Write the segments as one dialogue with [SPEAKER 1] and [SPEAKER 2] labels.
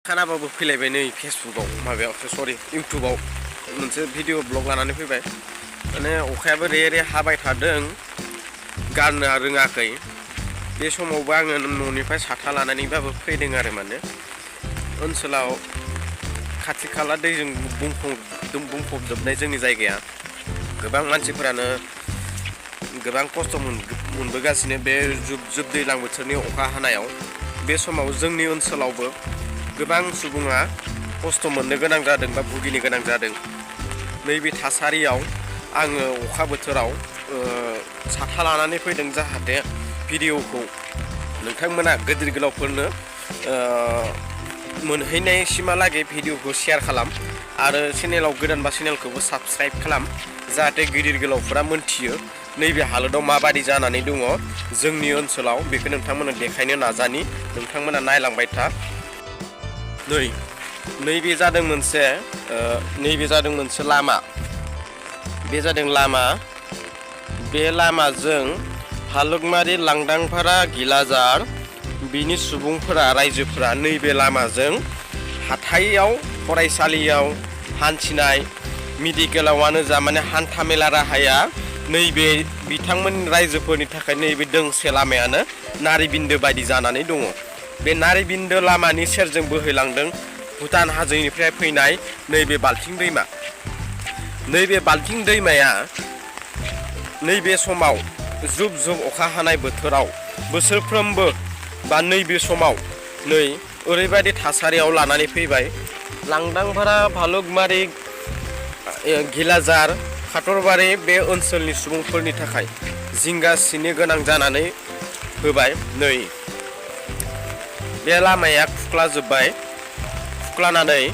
[SPEAKER 1] खानाबाबो फैलायबाय नै फेसबुकआव माबायाव सरि इउटुबाव मोनसे भिडिअ ब्लग लानानै फैबाय माने अखायाबो रे रे हाबाय थादों गारनो रोङाखै बे समावबो आङो न'निफ्राय साथा लानानैबाबो फैदों आरो माने ओनसोलाव खाथि खाला दैजों बुंफबजोबनाय जोंनि जायगाया गोबां मानसिफोरानो गोबां खस्थ' मोनबोगासिनो बे जुब दैज्लां बोथोरनि अखा हानायाव बे समाव जोंनि ओनसोलावबो गोबां सुबुङा खस्थ' मोननो गोनां जादों बा भुगिनो गोनां जादों नैबे थासारियाव आङो अखा बोथोराव साथा लानानै फैदों जाहाथे भिडिअखौ नोंथांमोना गिदिर गोलावफोरनो मोनहैनायसिमहालागै भिडिअखौ शेयार खालाम आरो चेनेलाव गोदानबा चेनेलखौबो साबस्क्राइब खालाम जाहाथे गिदिर गोलावफोरा मोनथियो नैबे हालोदाव माबादि जानानै दङ जोंनि ओनसोलाव बेखौ नोंथांमोना देखायनो नाजानि नोंथांमोना नायलांबाय था नैबे जादों मोनसे लामा बे जादों लामा बे लामाजों हालुगमारि लांदांफारा गिलाजार बिनि सुबुंफोरा रायजोफोरा नैबे लामाजों हाथायाव फरायसालियाव हान्थिनाय मेडिकेलावनो जा माने हान्थामेला राहाया नैबे बिथांमोन रायजोफोरनि थाखाय नैबे दोंसे लामायानो नारिबिन्दो बायदि जानानै दङ बे नारिबिन्दो लामानि सेरजों बोहैलांदों भुटान हाजोनिफ्राय फैनाय नैबे बाल्टिं दैमा नैबे बाल्टिं दैमाया नैबे समाव जुब अखा हानाय बोथोराव बोसोरफ्रोमबो बा नैबे समाव ओरैबायदि थासारियाव लानानै फैबाय लांदांफारा भालुगमारि गिलाजार खाथरबारि बे ओनसोलनि सुबुंफोरनि थाखाय जिंगा सिनो गोनां जानानै होबाय बे लामाया खुख्लाजोब्बाय खुख्लानानै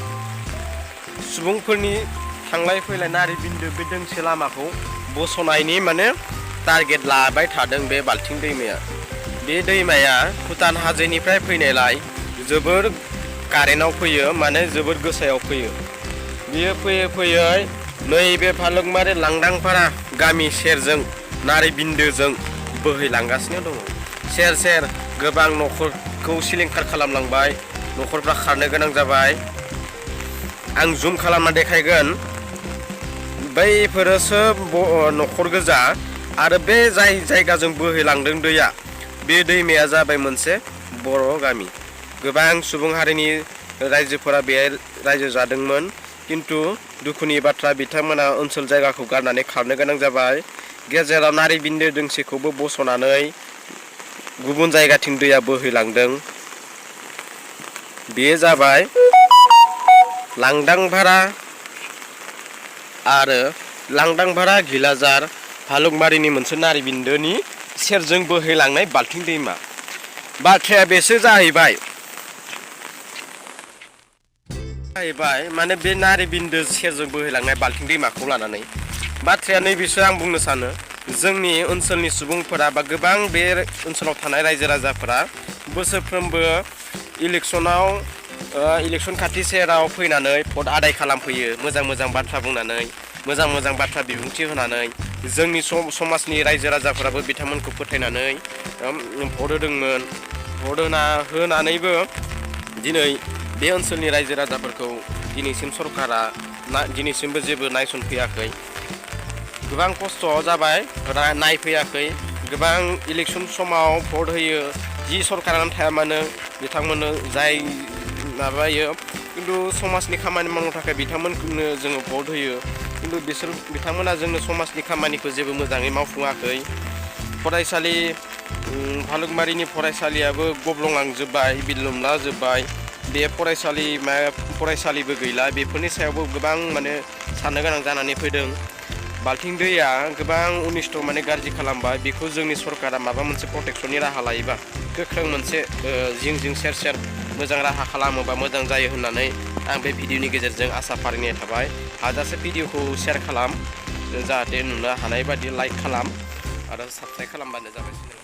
[SPEAKER 1] सुबुंफोरनि थांलाय फैलाय नारिबिन्दो बे दोंसे लामाखौ बस'नायनि माने टारगेट लाबाय थादों बे बाल्टिं दैमाया बे दैमाया भुटान हाजोनिफ्राय फैनायलाय जोबोर कारेन्टआव फैयो माने जोबोर गोसायाव फैयो बियो फैयै नैबे भालुगमारि लांदांफारा गामि सेरजों नारिबिन्दोजों बोहैलांगासिनो दङ सेर सेर गोबां न'खरखौ सिलिंखार खालामलांबाय न'खरफ्रा खारनो गोनां जाबाय आं जुम खालामना देखायगोन बैफोरसो न'खर गोजा आरो बे जाय जायगाजों बोहैलांदों दैया बे दैमाया जाबाय मोनसे बर' गामि गोबां सुबुं हारिनि रायजोफोरा बेहाय रायजो जादोंमोन किन्तु दुखुनि बाथ्रा बिथांमोना ओनसोल जायगाखौ गारनानै खारनो गोनां जाबाय गेजेराव नारिबिन्दो दोंसेखौबो बस'नानै गुबुन जायगाथिं दैया बोहैलांदों बेयो जाबाय लांदांफारा आरो लांदांफारा गिलाजार भालुगमारिनि मोनसे नारिबिन्दोनि सेरजों बोहैलांनाय बाल्टिं दैमा बाथ्राया बेसो जाहैबाय माने बे नारिबिन्दो सेरजों बोहैलांनाय बाल्टिं दैमाखौ लानानै बाथ्राया नैबेसो आं बुंनो सानो जोंनि ओनसोलनि सुबुंफोरा बा गोबां बे ओनसोलाव थानाय रायजो राजाफोरा बोसोरफ्रोमबो इलेक्सन खाथि सेराव फैनानै भट आदाय खालामफैयो मोजां बाथ्रा बुंनानै मोजां बाथ्रा बिबुंथि होनानै जोंनि समाजनि रायजो राजाफोराबो बिथांमोनखौ फोथायनानै भट होदोंमोन भट होनानैबो दिनै बे ओनसोलनि रायजो राजाफोरखौ दिनैसिम सरकारा दिनैसिमबो जेबो नायसनफैयाखै गोबां खस्थ' जाबाय नायफैयाखै गोबां इलेक्सन समाव भट होयो जि सरकारानो थाया मानो बिथांमोननो जाय माबायो किन्तु समाजनि खामानि मावनो थाखाय बिथांमोननो जोङो भट होयो किन्तु बिथांमोना जोंनो समाजनि खामानिखौ जेबो मोजाङै मावफुङाखै फरायसालि भालुगमारिनि फरायसालियाबो गब्लंलांजोब्बाय बिलोमलाजोब्बाय बे फरायसालिबो गैला बेफोरनि सायावबो गोबां माने साननो गोनां जानानै फैदों बाल्टिं दैया गोबां अनिष्ट माने गाज्रि खालामबाय बेखौ जोंनि सरकारा माबा मोनसे प्रटेक्सननि राहा लायोबा गोख्रों मोनसे जिं सेर मोजां राहा खालामोबा मोजां जायो होननानै आं बे भिडिअनि गेजेरजों आसा फारिनाय थाबाय हाजासे भिडिअखौ शेयार खालाम जाहाथे नुनो हानाय बादि लाइक खालाम आरो साबस्क्राइब खालामबानो जाबाय।